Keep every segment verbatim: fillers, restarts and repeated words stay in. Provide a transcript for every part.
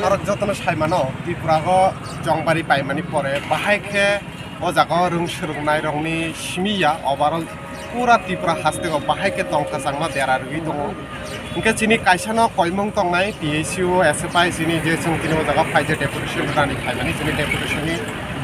Norok jotono sai mano, Tripura o chongbari paimani pore bahai khe o jaga o rwng swrwngnairokni simi ya, overall pura Tripura haste o bahai khe tong kwchangma dera rwgwi tongo. Hinkhe chini kaisa no koimung tongnai T S U, S F I chini je chwng tini o jaga phai je deputation rwnani phaimani chini deputation ni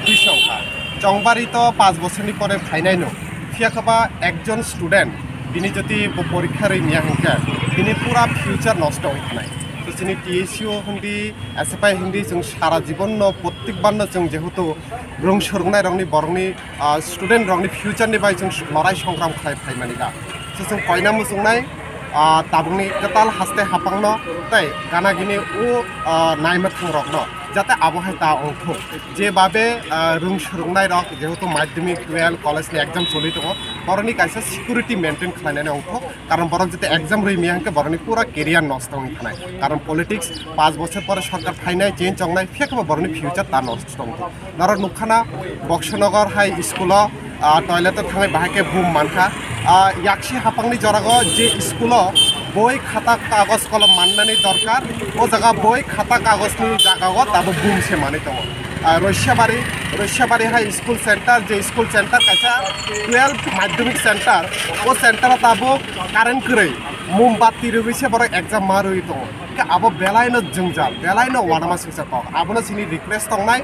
bisong kha. Chongbari to panch bochorni pore phainai no. Phiya khe ba ekjon student bini jodi bo porikha rwi miya hinkhe bini pura future nosto wngkha nai. To chini T S U hindi, S F I hindi chwng sara jibon no prottek bar no chwng jehetu rwng swrwngnairokni borokni, ah, student rokni future ni bai chwng lorai songram khlai phaimani da. So chwng koina muchungnai, ah, tabukni kwtal haste hapangno tei gana gini o, ah, naima thangrokno jate abo hai ta ongthok. Je babe, ah, rwng swrwngnairok jehetu madhyamik, twelve, college ni exam choli tongo, borokni kaisa security maintain khlainani ongthok. Karon borok jete exam rwi miya hinkhe borokni pura career nosto wngwi thanai. Karon politics panch bochor pore sorkar phainai, change wngnai, phiya khe bo borokni future ta nosto wngwi thanai. Norok nukha na, Boksanagar High School o, ah, toilet o thangwi bahai khe boom mankha. Ah, yaksi hapangni jorago je school o boi khata kagoj kolom mannani dorkar, o jaga boi khata kagojni jaga o tabuk boom se manwi tongo. Ah, Roisabari, Roisabari High School Center, je school center kaisa twelve madhyamik center, o center o tabuk current kwrwi, mombati rwgwi se borok exam ma rwgwi tongo. Khe abo belai no jwngjal, belai no uanama singcha kok. Abono chini request tongnai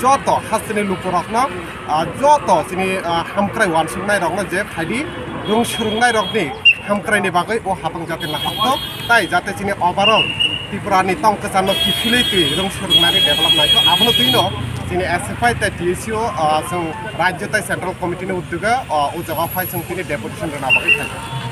joto hasteni lukurokno, ah, joto chini, ah, hamkrai uansuknairokno je phaidi rwng swrwngnairokni hamkraini bagwi o hapang jate naharthok, tai jate chini overall Tripura ni tong kwcharno kiphilwi twi rwng swrwngnairok develop naithok. Abono twino chini S F I tei T S U, ah, chwng rajyo tei central committee ni udyogo, ah, o jaga phai chwng tini deputation rwna bagwi phaikha.